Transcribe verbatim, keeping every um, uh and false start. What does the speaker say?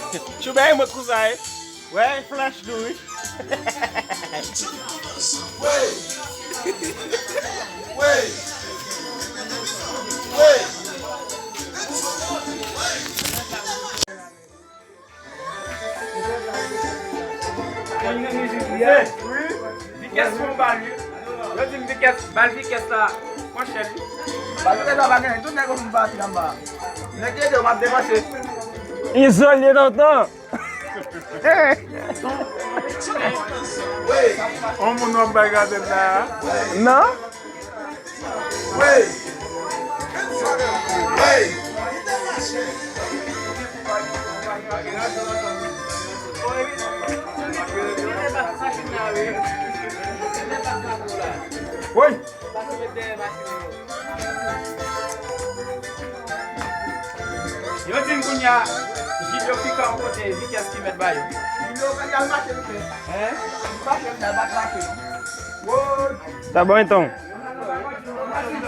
Tchoubè, mwen kouzen, wi. Wè, flash nou, wi. Wey! Wey! Wey! Vikès fè yon bal, wi. Yo di m Vikès, bal Vikès la, pran chèn, wi. Bal Vikès la pa genyen, tout nèg yo fin pati anba. Nèg ki ede yo, m ap depanse. Izole lontan. On moun w ap bay gade la a? Non? Wey! Wey! Woy! Yo di m kounye a, Jil yo fika yon kote, Vikès ki mèt ba yo. Jil yo fè al mache, mesye. Hein? Mache, mesye, al bat mache. Woy! Sa bon, Eton.